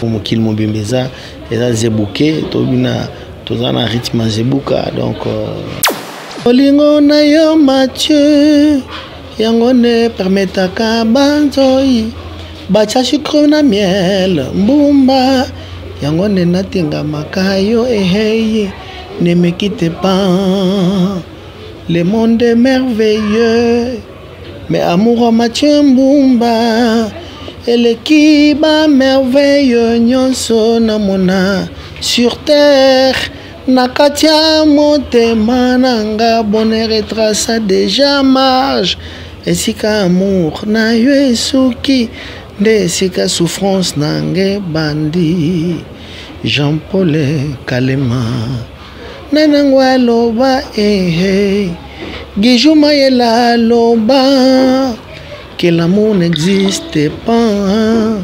Mokili mobimba eza eza zebuke, tobina toza na rythme ya zebuka. Donc bolingo na yo Mathieu, yango nde permetaka banzoi batya sucre na miel mbumba, yango nde natingamaka yo ehei. Ne me quitte pas, le monde est merveilleux, mais amour ya Mathieu Mbumba eleki ba merveille nyonso namona sur terre. Na kati ya motema na nga bonheur etraça déjà marge, esika amour na yo esuki nde esika souffrance na nga ebandi. Jean Paul Kalema nanango aloba ehe, Gijou Mayela aloba que l'amour n'existe pas,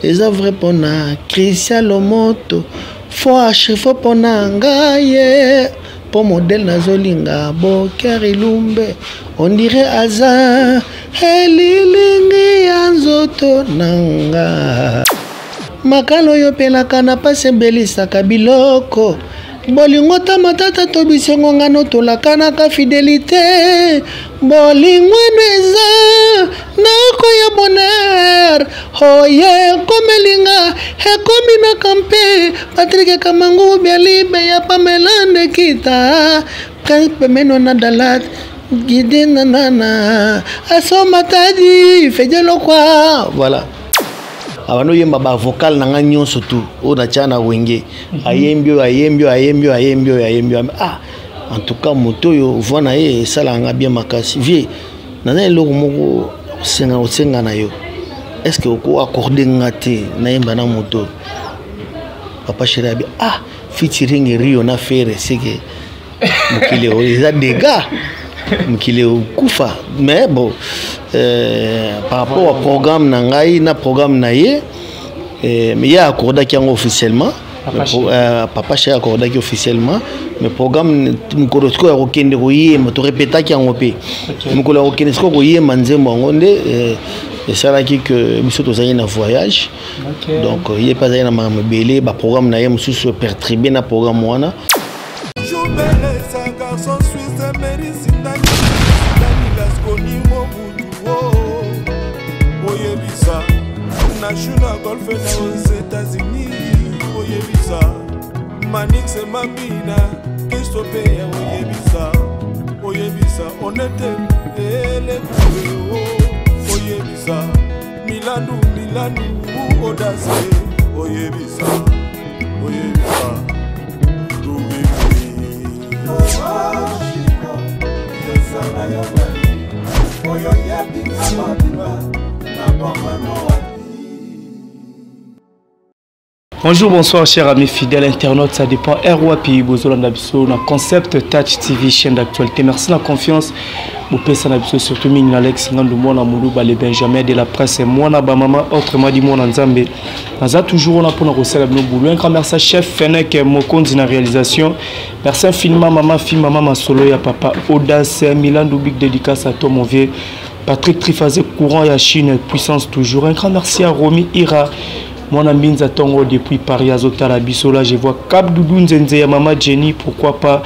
eza vrai mpona Christian Lomoto, fo archifo mpona ngai ye, mpo modele nazolinga Boker Ilumbe, on dirait aza elilingi ya nzoto na nga. Makala oyo epelaka na pasi ebelisaka biloko, bolingo ta matata to bisengo ngano tolakanaka fidelite, bolingo eno eza nako ya bonheur oye ekomelinga ekomi na kampe Patrick Kamangu bialibe ya Pamela Ndekita Prince Pemeno na Dalat Gide nanana asoma tadi fejelokwa. Voilà, abandi oyemba bavocal na ngai nyonso tu oyo natya na wenge. Ayembi oyo, ayembi oyo, ayembi oyo, ayembi oyo, ayembi oyo. Ah, en tout cas moto oyo voix na ye esalaka nga bien makasi. Vie naza eloko moko osenga, osenga na yo, est ce que oko accorde nga te nayemba na moto? Papa Chéri abi ah, featuring Rio na Ferre, seke mokili oyo eza dégâts, mokili okufa. Mais bon, par rapport au programme na ngai na programme na ye, mais ye accordaki yango officiellement. Papa Chéri. Papa Chéri accordaki officiellement, mais programme mokolo sikoyo ya kokende koyemba, torepetaki yango mpe. Mokolo ya kokende sikoyo koyemba nzembo yango nde esalaki ke biso tozali na voyage. Donc ye mpe azali na makambo ebele, baprogramme na ye mosusu perturbe na programme wana. Jubelesa garçon suisse Mary Sindani Sindani Lasconi Mobutu oh. Oyebisa na Juna Golf na aux États-Unis, oyebisa Manix Mambina Kristo Peya, oyebisa oyebisa Onete Elekube oh. Oyebisa Milandu Milandu Odase, oyebisa oyebisa Bonjour, bonsoir, chers amis fidèles internautes, ça dépend RWAPI, Bozolanda biso, na Concept Touch TV, chaîne d'actualité. Merci la confiance, Bopesa na biso, surtout Ming Alex, Ngandou Mwana Moulouba, les Benjamin de la presse, Mwana Bamama, autrement dit Mwana Nzambe. Naza toujours là pour nous recevoir nos boulots. Un grand merci à chef Fennec Mokonzi na réalisation. Merci infiniment maman, fille, maman, ma solo, ya papa Audace, Milan Doubik, dédicace à toi mon vieux. Patrick Trifazé, courant ya Chine, puissance toujours. Un grand merci à Romy Ira. Mwana Mbinza Tongo depuis Paris, Azotala Bisola, je vois Cap Doudou Nzenze ya Mama Jenny, pourquoi pas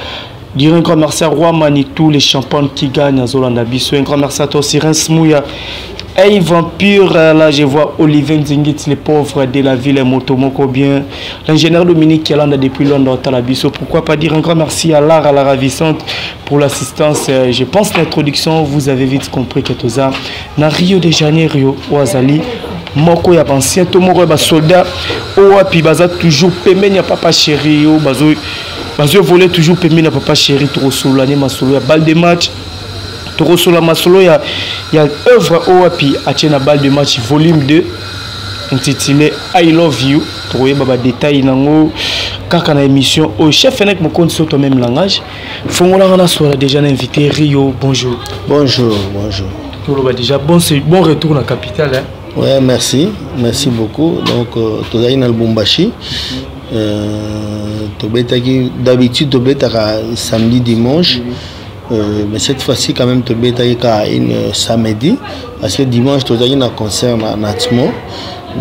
dire un grand merci à Roi Manitou, les champagnes qui gagnent à Zolanda Biso. Un grand merci à toi, Siren Smouya. Hey Vampire, là je vois Olivier Nzingit, les pauvres de la ville, Motomoko bien. L'ingénieur Dominique Kialanda depuis Londres, Talabiso. Pourquoi pas dire un grand merci à l'art, à la ravissante pour l'assistance. Je pense l'introduction, vous avez vite compris que Toza, na Rio de Janeiro, Oazali, moko ya ancien to moko ya basoldat oyo wapi baza toujours pembeni ya papa chéri, oyo bazo bazo voler toujours pembeni ya papa chéri. Tokosolola ne masolo ya balle de match, tokosolola masolo ya œuvre oyo wapi atie na balle de match volume 2 intitulé I Love You. Tokoyeba badetail nango kaka na émission oyo. Chef Fenek Mokonzi, so toi même langage fongolanga na sola déjà na invité Rio. Bonjour. Bonjour, bonjour. Toloba déjà bon, bon retour na capitale, hein? Ouais, merci, merci beaucoup. Donc tozali na Lubumbashi. Tobetaki d'habitude tobetaka samedi dimanche. Mais cette fois-ci quand même tobetaki kaka une samedi parce que dimanche tozalaki na concert na Atmo.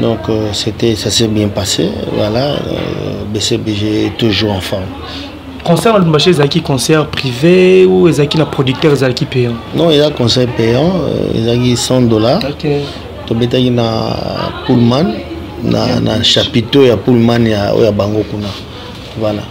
Donc c'était, ça s'est bien passé. Voilà, BCBG est toujours en forme. Concert na Lubumbashi ezalaki concert privé ou ezalaki na producteur, ezalaki payant? Non, eza concert payant, ezalaki 100 $. Tobetaki na Pullman, na chapiteau ya Pullman ya oyo ya bango kuna. Voilà.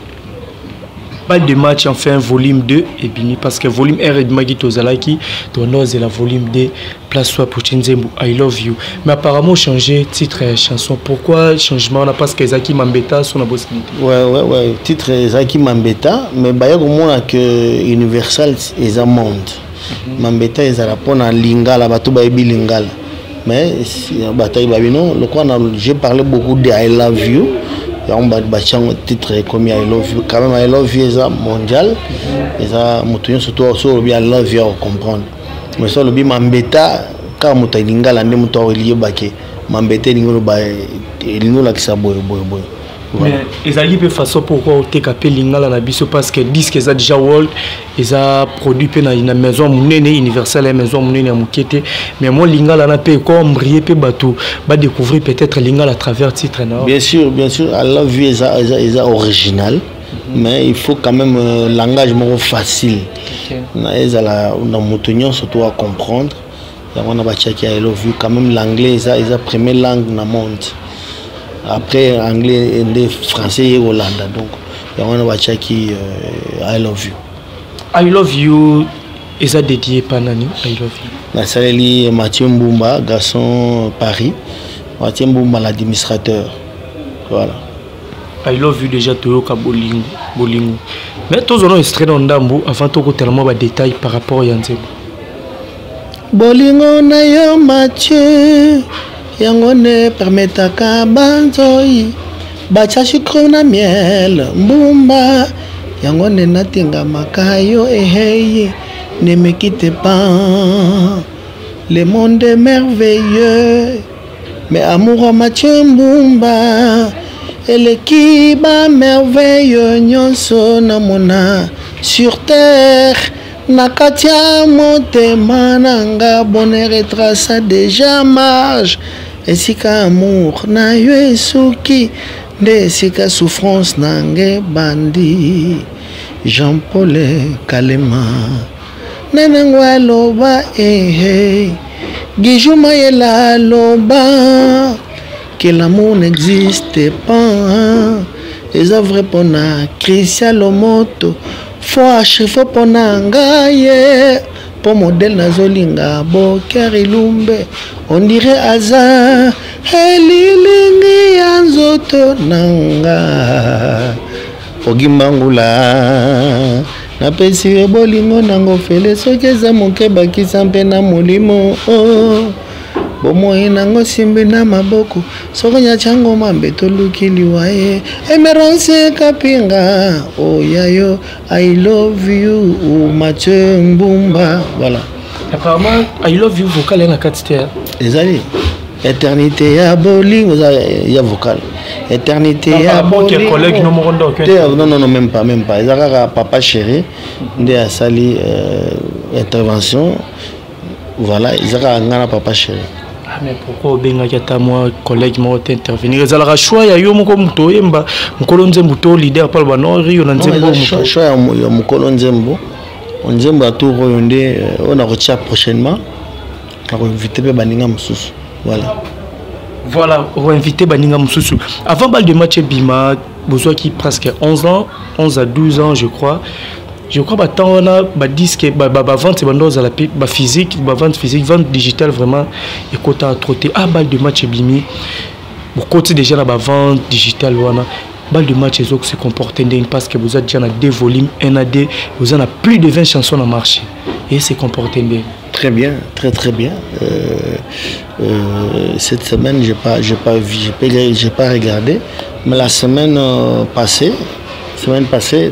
Balle de match, enfin volume 2 ebimi, parce que volume 1 ebimaki, tozalaki tobanda ozela volume 2. Place soit potie nzembo I Love You, mais apparemment changé titre ya chanson. Pourquoi changement wana? Parce que ezalaki Mambeta so na bosani te. Ouais, titre ezalaki Mambeta, mais baya komona que Universal eza monde. Mambeta ezala mpona lingala, bato bayebi lingala, mais bato ayebi babino lokola na j'ai parlé beaucoup de I Love You, yango batiango titre ekomi I Love You. Quand même, I Love You eza mondial, eza moto nyonso to so olobi I Love You akocomprendre, mais so olobi Mambeta, kaka moto ya lingala nde moto akoyebake Mambeta elingi oloba, elingi olakisa boye boye boye. Mais ezalaki mpe façon pourquoi oteka mpe lingala na biso, parce que disque eza déjà world, eza produit mpe na maison monene Universal, ya maison monene ya moke te, mais mo lingala na mpe ekoembrie mpe bato badécouvrir peut-être lingala à travers titre na. Bien sûr, bien sûr, I Love You eza original, mais il faut quand même langage moko facile na ezala na moto nyonso to comprendre. Yango wana batiaki I Love You. Quand même, l'anglais eza première langue na monde, après anglais nde français ye kolanda. Donc yango wana batiaki I Love You. I Love You eza dédié pa nani, I Love You? Nasaleli Mathieu Mbumba, garçon Paris, Mathieu Mbumba l'administrateur, voilà. I Love You, déjà toyoka bolingo bolingo, mais tozwana extrait na ndambo avant tokotala mwa badétail par rapport ya nzembo. Bolingo na yo Mathieu, yango nde permetaka banzoi batya sucre na miel. Mbumba, yango nde natingamaka yo. Ehei, ne me quitte pas, le monde est merveilleux, mais amour ya Mathieu Mbumba eleki bamerveille nyonso namona sur terre. Na kati ya motema na nga, bonheur etraça déjà marge. Esika amour na yo esuki, nde esika souffrance na nga ebandi. Jean Paul Kalema nanango aloba, ehe, Giju Mayela aloba que l'amour n'existe pas. Eza vrai mpona Christian Lomoto, fo achefo mpona ngai ye, mpo modele nazolinga Boker Ilumbe, on dirait aza elilingi ya nzoto na nga. Ogimbangula, napesi yo bolingo nango fele, soki eza moke bakisa mpe na molimo. Oh. Bomoi nango simbi na maboko, soki nyatiango mambe toluki liwa ye. Emerance Kapinga oya yo, I Love You, Mathieu Mbumba, voilà. Apparemment I Love You vocal ya na kati te. Ezali éternité ya bolingo, eza ya vocal éternité ya bolingo. Collègue no moko ndo? Non, non, non, même pas, même pas. Eza kaka papa chéri nde asali intervention. Voilà, eza kaka nga na papa chéri. Ah, mais pourquoi obengaki ata mwa collègue moko te intervenir? Ezalaka choix ya yo moko moto oyemba, mokolo nzembo to leader mpo aloba non, Rio na nzembo? Choix ya mokolo nzembo, nzembo ya tour oyo nde oyo nakotia prochainement, nakoinvite mpe baninga mosusu, voilà. Voilà, oinvite baninga mosusu. Avant Balle de match ebima, bozwaki presque 11 ans, 11 à 12 ans, je crois. Je crois batemps wana badisque, bavente ebanda ozala mpe baphysique, bavente physique, vente digitale vraiment ekota trop te. Ah, Balle de match ebimi, bokoti déjà na bavente digitale wana. Balle de match ezo se comporter ndenge? Parce que boza déjà na deux volumes, 1 à 2, boza na plus de 20 chansons na marché, et se comporter ndenge? Très bien, très très bien. Cette semaine, j'ai pas vu, j'ai pas regardé. Mais la semaine passée,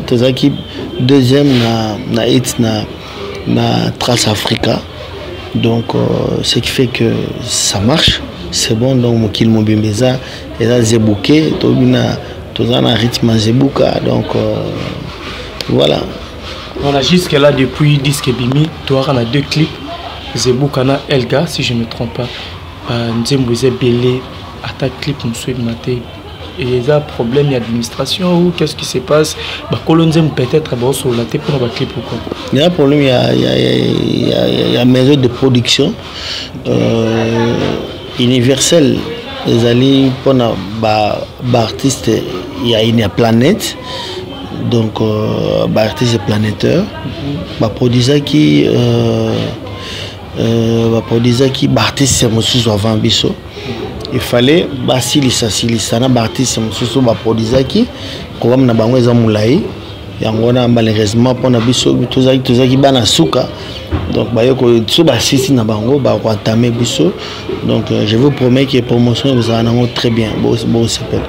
tozaki deuxième na hit na Trace Africa. Donc, ce qui fait que ça marche, c'est bon. Donc, mokili mobimba eza zebuke, tobina, toza na rythme zebuka. Donc, voilà. Voilà, jusque là, depuis disque bimi, toi, on a deux clips, Zebuka na Elga, si je ne me trompe pas. Nzembo eza ebele. Ata clip mosusu ebima te. Eza problème ya administration ou qu'est-ce qui se passe? Bakolo nzembo peut-être baosolola te mpona baclip ou quoi? Il y a un problème, il y a maison de production universelle ezali mpona baartiste ba ya planète, donc baartiste planétaire baproduisaki baproduisaki baartiste mosusu avant biso. Il fallait basilisa silisa na baartiste mosusu baproduisaki. Programme na bango eza molai, yango wana malheureusement mpona biso tozalaki bana suka. Donc baye so basisi na bango, bakoentame biso. Donc je vous promets que promotion ekozala nango très bien, bosepela.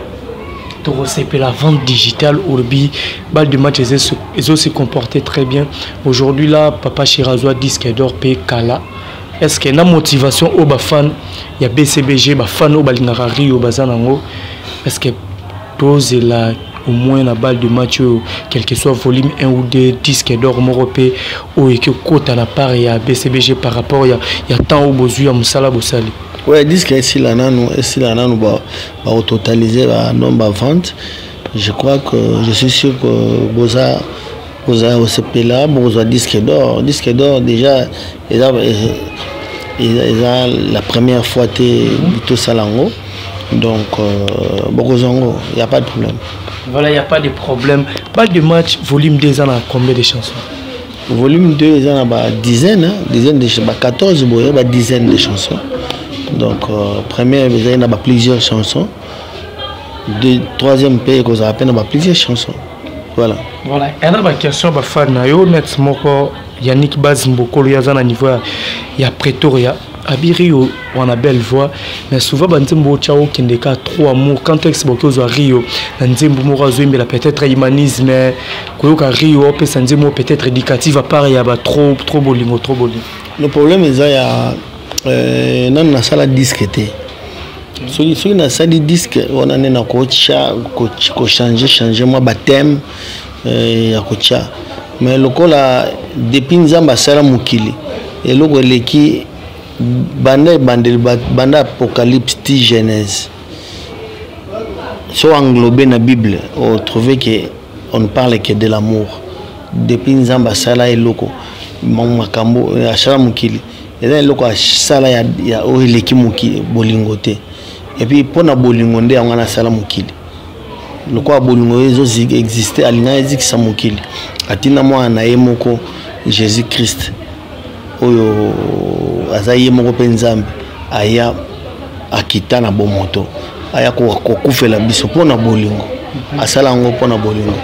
Tokosepela. Vente digitale, olobi balle de match ezo se comporter très bien aujourd'hui. Là, Papa Chéri azwa disque d'or mpe kala. Est ce que na motivation oyo bafan ya BCBG, bafan oyo balingaka Rio baza nango, est ce que tozela au moins na balle de match oyo, quel que soit volume 1 ou 2, disque d'or moko mpe oyo eki okota na part ya BCBG par rapport ya temps oyo bozwi ya mosala bosali? Ouais, disque esila nanu, esila nanu, bakototalize banombre ya vente. Je crois que, je suis sûr que boza kosepela, bokozwa disque d'or. Disque d'or déjà eza la première fois te tosala yango. Donc bokozwa yango, y a pas de problème. Voilà, il n'y a pas de problème. Balle de match volume 2 eza na combien de chansons? Volume 2 eza na ba dizaine, hein, dizaine de ba 14 boye, ba dizaine de chansons. Donc première ezali na ba plusieurs chansons, deux, troisième mpe ekozala mpe na ba plusieurs chansons, voilà. Voilà, ena baquestion bafan na yo net moko, Yannick Baz Mbokolo, ye aza na niveau ya Pretoria. Abi Rio wana belle voix, mais souvent banzembo otya okende ka trop amour. Quand est boki ozwa Rio na nzembo moko azoyembela peut-être humanisme, koyoka Rio opesa nzembo peut-être éducative, à part ya ba trop trop bolingo, trop bolingo? Le problème eza ya nanu nasala disque te. Soki nasali disque wana nde nakotya, kochange change mwa bathème ya kotya. Mais lokola depuis Nzambe asala mokili, eloko eleki banda ebandeli, banda Apocalypse ti Genèse, so englobe na Bible, otrouve que on ne parle que de l'amour. Depuis Nzambe asala eloko, makambo asala mokili, eza eloko asala ya oyo eleki mokili bolingo te. Et puis mpo na bolingo nde yango wana asala mokili. Lokola bolingo oyo ezoexiste, alingaki ezikisa mokili, atinda mwana na ye moko Jésus Christ, oyo aza ye moko mpe Nzambe, aya akita na bomoto, aya kokufela biso mpo na bolingo. Asala yango mpo na bolingo.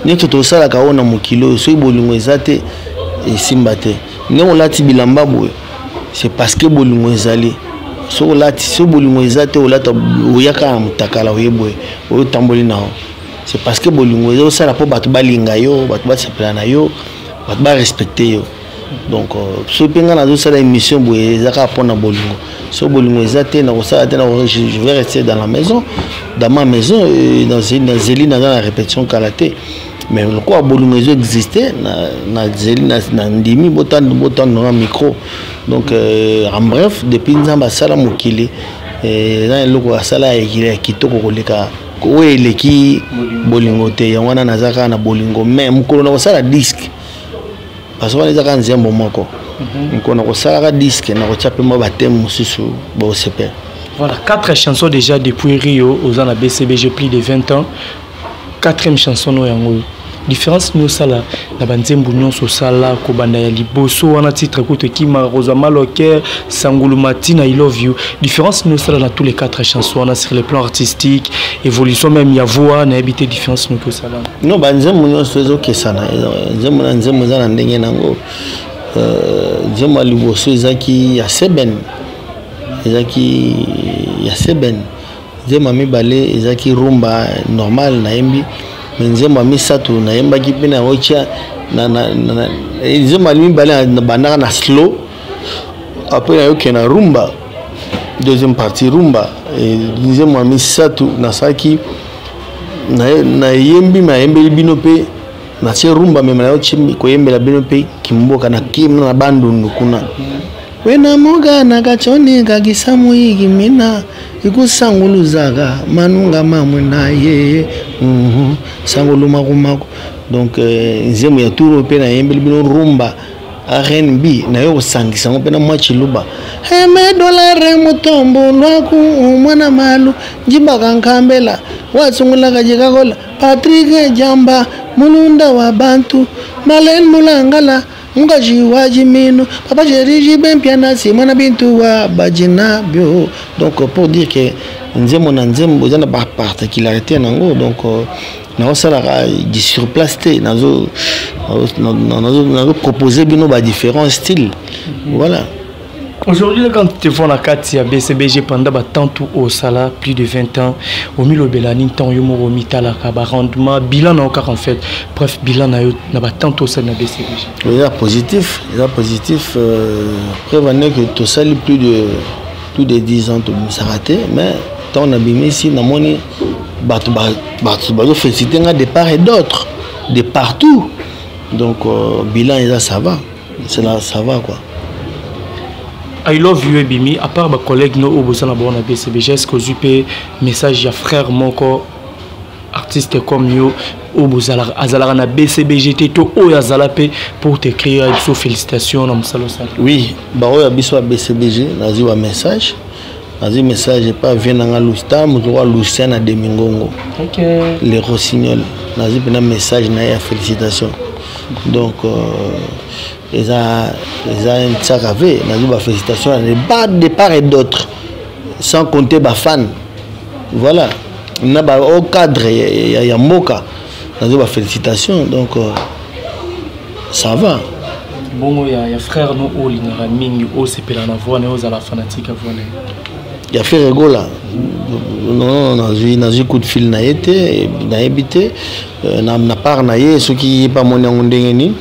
Nyonso tosalaka oyo na mokili oyo, soki bolingo eza te, esimba te. Ndenge olati bilamba boye, c'est parce que bolingo ezali. Soki olati, soki bolingo eza te, olata oyaka na motakala, oye boye, oyo otamboli na yo, c'est parce que bolingo eza. Osala mpo bato balinga yo, bato basepela na yo, bato barespecte yo. Donc soki mpe ngai nazosala émission boye, eza kaka mpona bolingo. Soki bolingo eza te, nakosala te, je vais rester dans la maison, dans ma maison, nazeli, naza na répétition kala te. Mais lokola bolingo ezo existe, nazeli, na ndimi botando na micro. Donc en bref, depuis Nzambe asala mokili, eza eloko asala ya kitoko koleka oyo eleki bolingo te. Yango wana naza kaka na bolingo. Mais mokolo na kosala disque, parce que wana eza kaka nzembo moko, mokolo na kosalaka disque, nakotia mpe mwa bathème mosusu, bosepela. Voilà, quatre chansons déjà depuis Rio oza na BCBG plus de 20 ans. Quatrième chanson oyo, yango oyo, différence nini osala na banzembo nyonso osala kobanda ya liboso wana, titre kutu ekimaka kozwa maloker sangulu matina I love you? Différence nini osala na tous les quatre chansons wana sur le plan artistique, évolution même ya voix? Nayebi te, différence noki osala? Non, banzembo nyonso ezokesana. Nzembo na nzembo eza na ndenge nango. Nzembo ya liboso ezaki ya seben, ezaki ya seben. Nzembo ya mibale ezalaki rumba normal nayembi. Mais nzembo ya misato nayembaki mpe nayotia. Nzembo ya mibale nabandaka na slow, après nayoke na rumba, deuxième partie rumba. Nzembo ya misato nasalaki, nayembi, nayembeli bino mpe natie rumba, mais nayotie koyembela bino mpe kimboka na kim na Bandundu kuna. Wena mugana kachoni kakisamu ikimina ikusanguluzaka manunga mamwe na ye sangulu makumako. Donc nzembo ya turo mpe nayembeli bino rumba RnB nayo kosangisa yango mpe na mwa chiluba eme dolare mutombo lwaku mwana malu njibaka nkambela wasungulaka jikakola Patrick Jamba mulunda wa bantu Malen Mulangala mukaji wa jimino papa Jeriji Bempiana si mwana bintu wa bajina bio. Donc pour dire que nzembo na nzembo eza na ba particularité nango. Donc naosalaka du sur place te, nazo proposer bino ba différents styles. Voilà. Aujourd'hui, quand tu vois la carte ya BCBG pendant ba temps tout au sala plus de 20 ans, au milo belani temps yo moro mitalaka ba rendement bilan na en fait. Bref, bilan na yo na ba temps tout ça na BCBG. Eza positif, eza positif preuve en est que tout ça plus de 10 ans to s'arrêter, mais tant on a bimi ici na moni bato bato bazo féliciter nga de part et d'autre, de partout. Donc bilan eza ça va. C'est là ça va quoi. I love you ebimi, à part ba collègue no oyo boza na bango na BCBG, est-ce que ozwi mpe message ya frère moko artiste comme yo oyo bozalaka azalaka na BCBG te to oyo azala mpe pour t'écrire biso félicitations na mosala osala? Oui, baoyo ya biso ya BCBG nazwi ba message, nazwi message epa vie nanga Lusta moto wa Lucien na Demingongo. Le Rossignol, nazwi mpena message na ye ya félicitation. Donc eza ntiaka ve nazwi ba félicitation de part et d'autre, sans compter ba fan. Voilà, na ba au cadre ya mboka nazwi ba félicitation. Donc ça va. Bongo ya frère no oyo olingaka mingi, oyo osepela na voix na ye, ozala fanatique ya voix na ye? Ya Ferre Gola? Non, nazwi coup de fil na ye te, nayebi te na part na ye soki ye mpe amoni yango ndenge nini,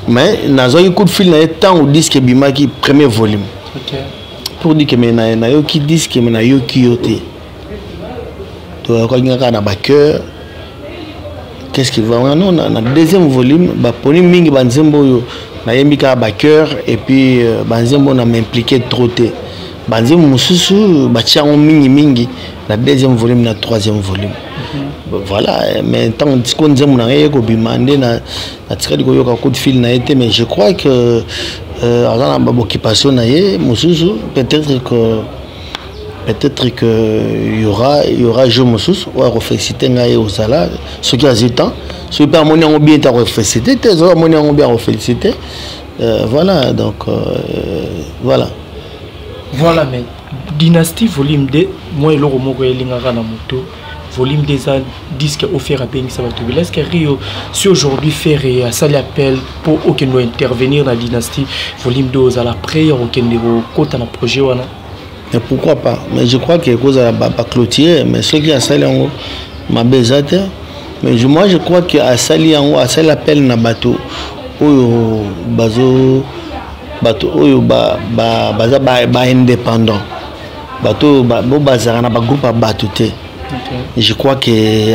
mais nazwaki coup de fil na ye ntango disque ebimaki, premier volume. Pour dire que me nayoki disque, me nayoki yo te, toyokaki nga kaka na bachœur. Qu'est-ce qui va? Non, na deuxième volume baponi mingi banzembo oyo nayembi kaka bachœur, et puis banzembo na m'impliqué trop te. Banzembo mosusu batia yango mingimingi na deuxième volume, na troisième volume. Voilà, mais ntango sikoyo nzembo na ngai ye kobima nde natikali koyoka coup de fil na ye te, mais je crois que aza na baoccupation na ye mosusu. Peut-être que y aura jour mosusu oyo akofélicité ngai ozala soki azwi temps, soki mpe amoni yango bien te, akofélicité te, soki amoni yango bien, akofélicité. Voilà, donc voilà. Voilà, mais Dynastie volume 2, moi eloko moko elingaka na moto, volume 2 eza disque offert abengisa bato ebele. Est-ce que Rio, si aujourd'hui Ferre asali appel mpo okende intervenir na Dynastie volume 2, ozala prêt ya kokende kokota na projet wana? Mais pourquoi pas? Mais je crois que ekozala baclôturer, mais soki asali yango, mabe eza te. Mais moi je crois que asali yango, asali appel na bato oyo bazo bato oyo baza baindépendant, bato oyo bo bazalaka na bagroupe ya bato te. Je crois que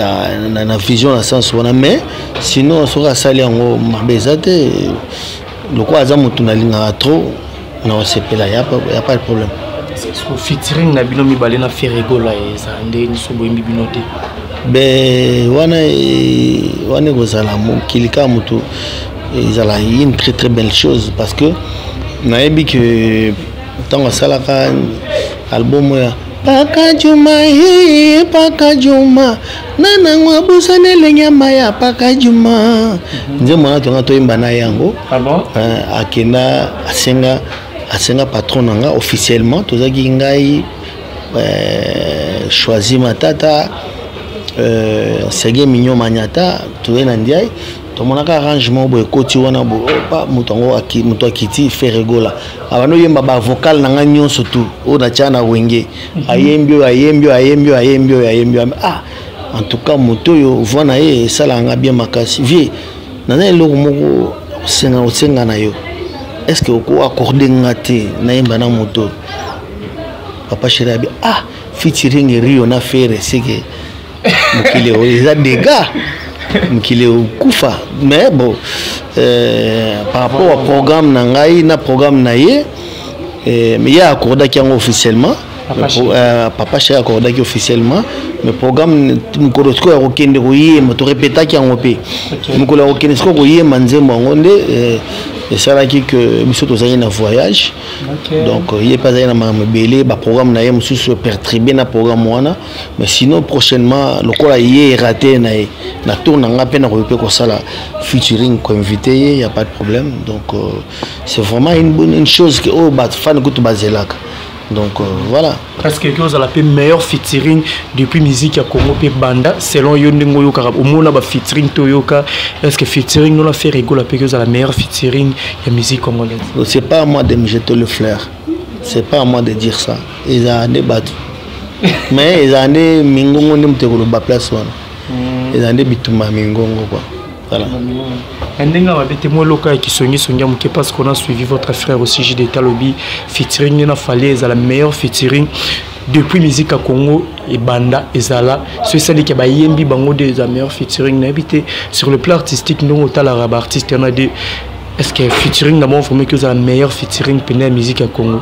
na vision na sens wana. Mais sinon soki asali yango, mabe eza te. Lokola aza motu nalingaka trop, na osepela, ya pas de problème. Featuring na bino mibale na Ferre Gola eza nde so boyembi bino te? Ben wana ekozala mokili kaka motu, ezala une très très belle chose, parce que nayebi ke ntango asalaka album oyo Paka Juma, ye Paka Juma nanango abusana elenge ya ya Paka Juma, nzembo wana tonga toyemba na yango. Ah bon? Akenda asenga patron na nga officiellement. Tozalaki ngai, Choisi Matata, Serge Mignon Manyata, toye na Ndiaye, tomonaka arrangement boye ekoti wana boye opa moto yango moto akiti. Ferre Gola abandi oyemba bavocal na ngai nyonso tu oyo natya na Wenge. Ayembi oyo, ayembi oyo, ayembi oyo, ayembi oyo, ayembi oyo. Ah, en tout cas moto oyo, voix na ye esalaka nga bien makasi. Vie naza eloko moko osenga na yo, est ce que oko accorde nga te nayemba na moto? Papa chéri abi: ah, featuring Rio na Ferre, seke mokili oyo eza dégâts, mokili okufa. Mais bon, par rapport au programme na ngai na programme na ye, Eh, mais ye accordaki yango officiellement. Papa Chéri. Papa Chéri accordaki officiellement, mais programme mokolo sikoyo ya kokende koyemba, torepetaki yango mpe. Mokolo ya kokende sikoyo koyemba nzembo yango nde esalaki ke biso tozalaki na voyage. Donc ye mpe azalaki na makambo ebele, baprogramme na ye mosusu perturbe na programme wana. Mais sinon, prochainement, lokola ye erate na ye, na tour na nga mpe nakoki mpe kosala featuring, koinvite ye, y a pas de problème. Donc c'est vraiment une bonne une chose que oyo bafani kutu bazelaka. Donc voilà. Parce que ozala mpe meilleur featuring depuis musique ya Congo mpe banda, selon yo ndenge oyokaka, omona bafeaturing to oyoka, est ce que featuring nona Ferre Gola mpe ozala meilleur featuring ya musique congolaise? Donc, c'est pas à moi de me jeter le fleur, c'est pas à moi de dire ça. Ezala nde bato, mais ezala nde mingongo nde moto ekoloba place wana. Ezala nde bitumba ya mingongo, quoi. Voilà. Na ndenge ya mabe te, mwa eloko ya kisongisongi ya moke, parce qu'on a suivi votre frère aussi JDT alobi featuring nde na Fally ezala meilleur featuring depuis musique ya Congo ebanda. Ezala so esaliki bayembi bango nde eza meilleur featuring. Nayebi te, sur le plan artistique, ndenge otalaka baartiste wana de, est ce que featuring na bango vraiment eki ozala meilleur featuring pene ya musique ya Congo?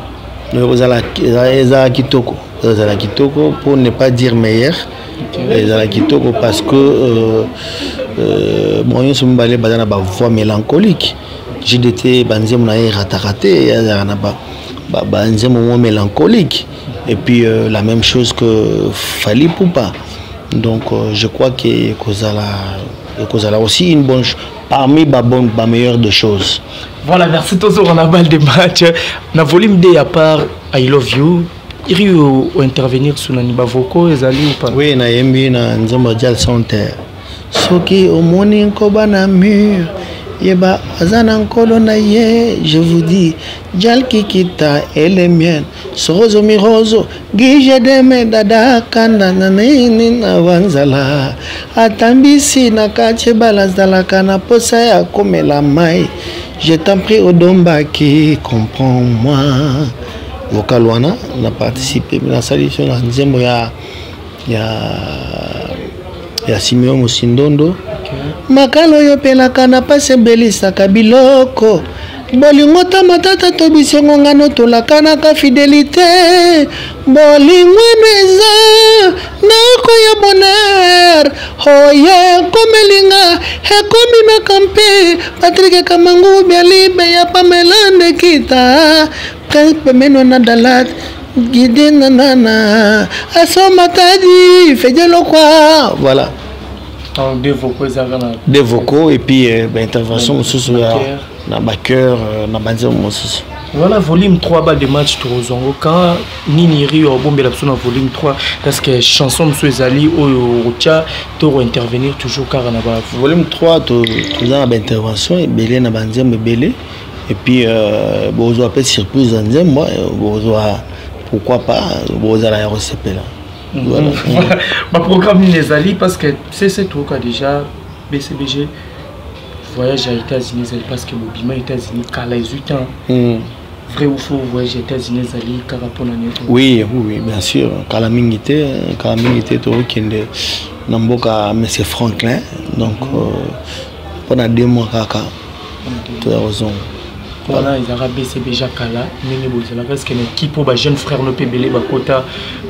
Ezala, ezala kitoko, ezala kitoko, pour ne pas dire meilleur. Ezala kitoko parce que bango nyonso mibale baza na bavoix mélancolique. JDT, banzembo na ye erataka te, azalaka na banzembo mo mélancolique, et puis la même chose que Fally Ipupa. Donc je crois que ekozala aussi une bonne, parmi babonne, bameilleure de choses. Voilà, merci. Tozonga na balle de match, na volume 2. À part I Love You, iri intervenir sur nani, bavocaux ezali ou pas? Oui, nayembi na nzembo ya Jal Center. Soki omoni nkoba na mur, yeba aza na nkolo na ye. Je vous dis, Jal Kikita et les miennes Sorozo Mirozo Gige Deme Dada Kanda na nini na banzala atambisi na kati ebala azalaka na posa ya komela mai. Je t'en prie, Odombaki, comprends-moi. Vocal wana na participe, nasali so na nzembo ya Simeon Mosindondo. Makalo oyo opelaka na pasi ebelisaka biloko bolingo ta matata to bisengo ngano tolakanaka fidélité. Bolingo eno eza ndako ya bonheur oyo ekomelinga ekomimaka mpe Patrik Kamangu bialibe ya Pamelande kita Prince pemeno na Dalat Gide nanana asomatadi fejelokwa. Voilà. Donc deux vocaux ezalaka na Deux vocaux et puis baintervention mosusu ya na bachœur, na banzembo mosusu. Voilà, volume 3, balle de match, tozongo quand nini ri obombela biso na volume 3? Parce que chanson mosusu ezali oyo otya to intervenir toujours kaka na ba Volume 3, toza na baintervention ebele na banzembo ebele, et puis bozwa mpe surprise ya nzembo, bozwa, pourquoi pas, bozala ya kosepela. Voilà. Baprogramme nini ezali? Parce que cc toyoka déjà BCBG, voyage ya États-Unis ezali, parce que bobima États-Unis kala, ezwi temps. Vrai ou faux, voyage ya États-Unis ezali kaka mpona nini? Oui, bien sûr. Kala mingi te, kala mingi te, tokokende na mboka monsieur Franklin. Donc mpona 2 mois kaka, toya kozonga. Wana ezalaka BCBG kala ndenge bozalaka. Parce que na équipe oyo, bajeune frère no mpe ebele bakota,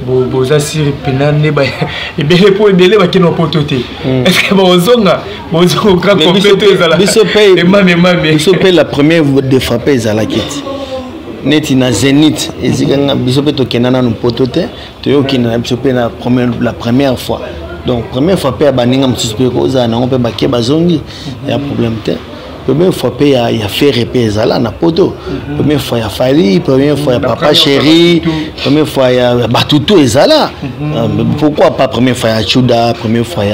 boza sire mpena nde ebele mpo ebele bakende poto te. Est ce que bozonga, bozonga complet to ezala emame emame? Biso mpe, la première de frappe ezalaki ti neti na Zénith ezikanga. Biso mpe tokenda nanu poto te, toyokende na biso mpe na la première fois. Donc première fois mpe ya baninga mosusu mpe kozala nango mpe bake bazongi, ya problème te. Première fois mpe ya Ferre mpe ezala na poto, première fois ya Fally, première fois ya Papa Chéri, première fois ya batutu ezala. Pourquoi pas première fois ya Chuda, première fois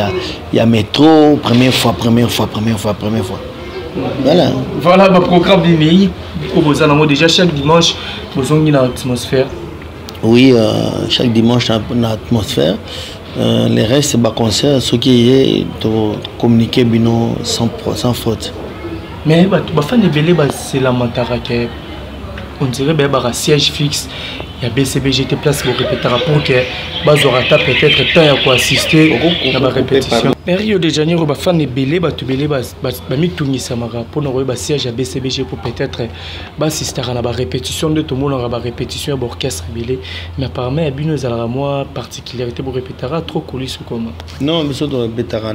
ya Métro, première fois, première fois, première fois, première fois. Voilà. Voilà, baprogramme nini oyo boza nango déjà? Chaque dimanche bozongi na atmosphère? Oui, chaque dimanche na atmosphère. Les restes baconcert, soki eye, tocommunique bino sans faute. Mais bato bafani ebele baselamataka ke on dirait bayebaka siège fixe. Ya BCBG te, place borépétaka, pour que bazwaka ata peut-être temps ya koassister na barépétition. Na Rio de Janeiro, bafan ebele, bato ebele bamitungisamaka mpona koyeba siège ya BCBG, po peut-être baassistaka na barépétition. Nde tomonaka barépétition ya baorchestre ebele, mais apparemment ya bino ezalaka mwa particularité, borépétaka trop coulisse koma. Non, biso torépétaka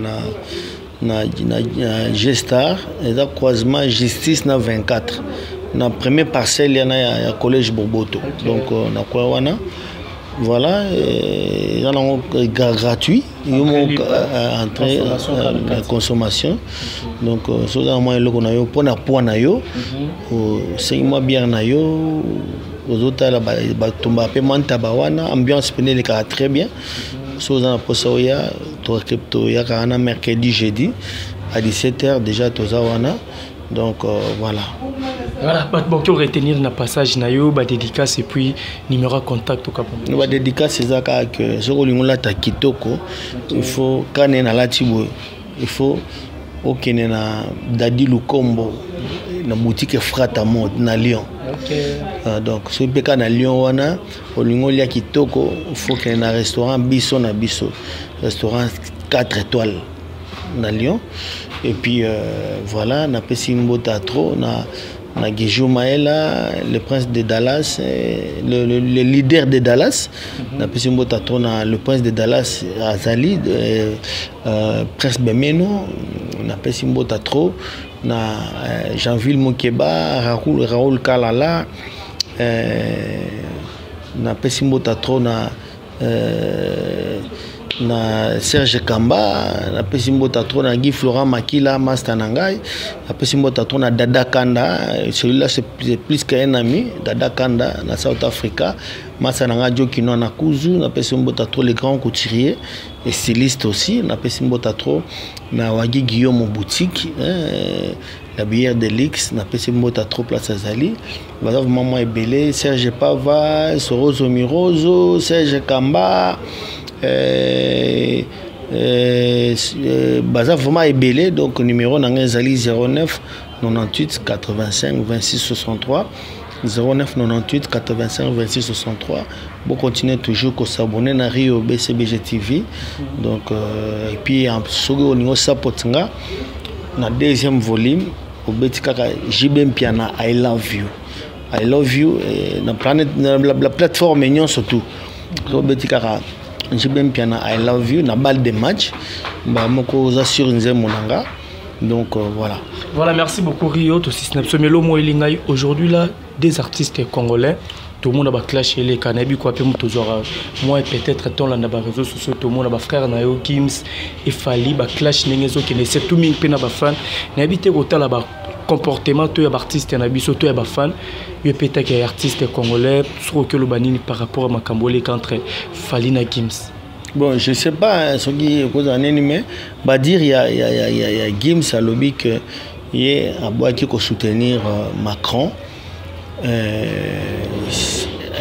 na G-Star, eza croisement Justice na 24, na première parcelle yana ya collège Boboto. Donc na kwa wana, voilà, eza nango gratuit, yo moko entrée, consommation. Donc soki oza na mwa eloko na yo mpona poids na yo, osengi mwa bière na yo, ozotala batumba mpe mwa ntaba wana, ambiance pene elekaka très bien. Soki oza na mposa oya, toyaka wana mercredi, jeudi à 17 heures déjà toza wana. Donc voilà. Voilà, bato bakoki retenir na passage na yo badédicace et puis numéro ya contact okapa. Badédicace eza kaka ke soki olingi olata kitoko, il faut kane nalati boye, il faut okende na Dadi Lukombo na boutique Frata Mode na Lyon. Donc soki mpe kaka na Lyon wana olingi olia kitoko, faut okende na restaurant Biso na Biso, restaurant 4 étoiles na Lyon. Et puis voilà, napesi mbota trop na Gijou Maela, le prince de Dallas, le leader de Dallas. Napesi mbota trop na le prince de Dallas azali prince Bemeno. Napesi mbota trop na Jeanville Mokeba, Raoul Kalala. Napesi mbota trop na Serge Kamba. Napesi mbota trop na Guy Florent Makila, master na ngai. Napesi mbota trop na Dada Kanda, celui-là c'est plus qu'un ami, Dada Kanda na South Africa, master na ngai Jokino na Kuzu. Napesi mbota trop les grands couturiers et styliste aussi. Napesi mbota trop na Wagi Guillaume boutique, hein, la bière de l'X. Napesi mbota trop place azali, baza vraiment mwa ebele: Serge Pava, Sorozo Mirozo, Serge Kamba, baza vraiment ebele. Donc numéro na ngai ezali 09 98 85 26 63, 09 98 85 26 63. Bocontinue toujours kos'abonner na Rio BCBG TV. Donc et puis soki olingi osapoti nga na deuxième volume, obeti kaka JB Mpiana I love you, I love you, na planète, na la plateforme nyonso tout. So obeti kaka JB Mpiana I love you na balle de match, ba moko oza sur nzembo na nga. Donc voilà. Voilà, merci beaucoup Rio. Tosisi na biso melo mo elingai. Aujourd'hui là, des artistes congolais, tomona baclash eleka. Nayebi kwa mpe moto ozwaka moi peut-être tolanda baréseau sociaux, tomona bafrère na yo Gims, Fally, baclash ndenge ezokende, surtout mingi mpe na bafan. Nayebi te kotala bacomportement to ya baartiste na biso to ya bafan. Yo mpe taki ya artiste congolais, soki oki oloba nini par rapport à makambo eleka entre Fally na Gims? Bon, je sais pas soki ekozala nini, mais badire ya Gims alobi ke ye abwaki kosoutenir Macron,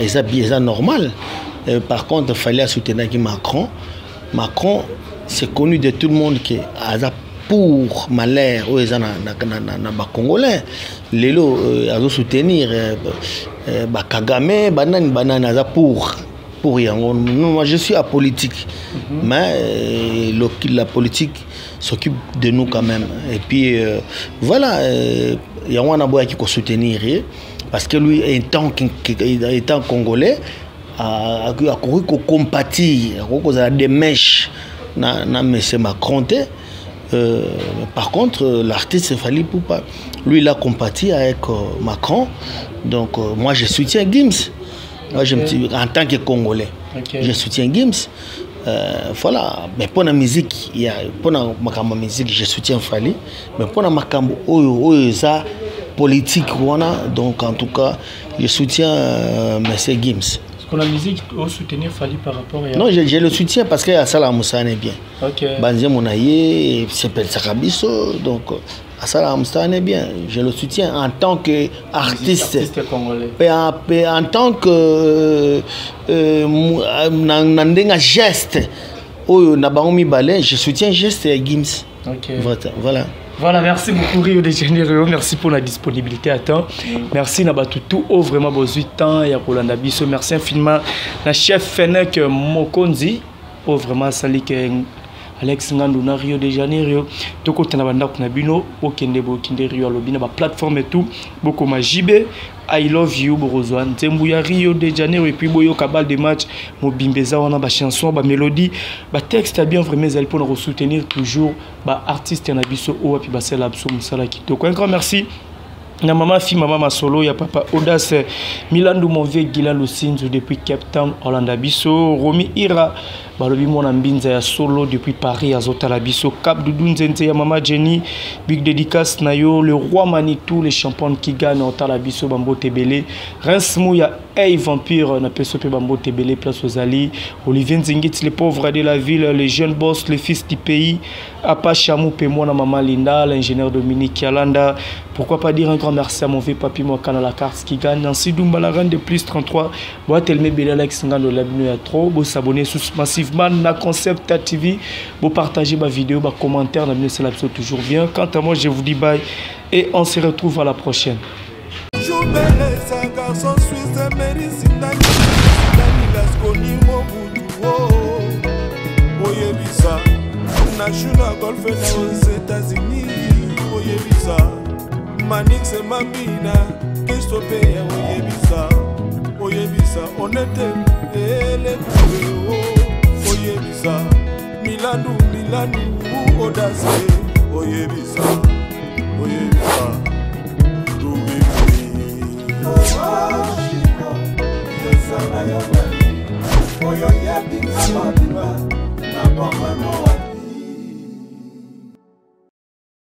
eza normal. Par contre, Fally asoutenaki Macron. Macron, c'est connu de tout le monde ke aza pour malheur oyo eza na bacongolais lelo. Azosoutenir bakagame, banani banani, aza pour yango. Moi, je suis apolitique, mais la politique s'occupe de nous quand même. Et puis voilà, yango wana boyaki kosoutenir ye, parce que lui, étant congolais, akoki kocompatir, akoki kozala de mèche na monsieur Macron te. Par contre, l'artiste Fally Ipupa, lui, il a compati avec Macron. Donc, moi, je soutiens Gims. Moi, je me, en tant que Congolais, je soutiens Gims. Voilà. Mais pour la musique, il y a, pour la musique, je soutiens Fally. Mais pour la makambo, oyo, oyo, ça, politique, wana, donc en tout cas, je soutiens M. Gims. Pour la musique, soutenir Fally par rapport à Non, je le soutiens parce que asala mosala bien. Banzembo na ye, sepelaka biso, donc asala mosala bien. Je le soutiens en tant que artiste. Artiste congolais. En tant que na ndenge geste oyo na bango mibale, je soutiens geste ya Gims. Voilà. Voilà, merci beaucoup Rio de Janeiro, merci pour la disponibilité à temps. Merci na bato tout au vraiment bozwi temps ya kolanda biso. Merci infiniment na chef Fenek Mokonzi au vraiment asali ke Alex Ngandu na Rio de Janeiro tokota na bandako na bino okende bokende Rio alobi na ba plateforme et tout bokoma JB I love you bokozwa nzembo ya Rio de Janeiro et puis boyoka balle de match mobimba eza wana ba chanson ba mélodie ba texte ya bien vraiment ezali mpona kosoutenir toujours ba artiste na biso oyo wapi basala biso mosala kitoko. Un grand merci na mama fi mama masolo ya papa Audace Milandu, mon vieux Gila Lusinzu depuis Cape Town Hollanda biso, Romy Ira balobi mwana mbinza ya solo depuis Paris azotala biso, Cap Dudu Nzenze ya mama Jenny, big dédicace na yo, le roi Manitou, les champions qui gagne otala biso, bambote ebele, Reims Mouya Hey Vampire na peso pe bambote ebele place ozali, Olivier Nzingiti le pauvre de la ville, les jeunes boss, les fils du pays, Apa Chamou pe mwana mama Linda, l'ingénieur Dominique Yalanda. Pourquoi pas dire un grand merci à mon vieux papi Mwakana la carte qui gagne, Nancy Dumba la reine de plus 33, Boitelme Bela Alex Ngando la bino ya trop, bo s'abonner massivement na Concept TV, bo partager ma vidéo, ba commentaire na bino c'est la toujours bien. Quant à moi, je vous dis bye et on se retrouve à la prochaine. Garçon suisse oyebisa na golfe na aux États-Unis oyebisa Manix Mambina Kristo pe ya oyebisa oyebisa onete elekue oyebisa Milandu Milandu Odase oyebisa oyebisa oyo yebinga mobimba na bomano.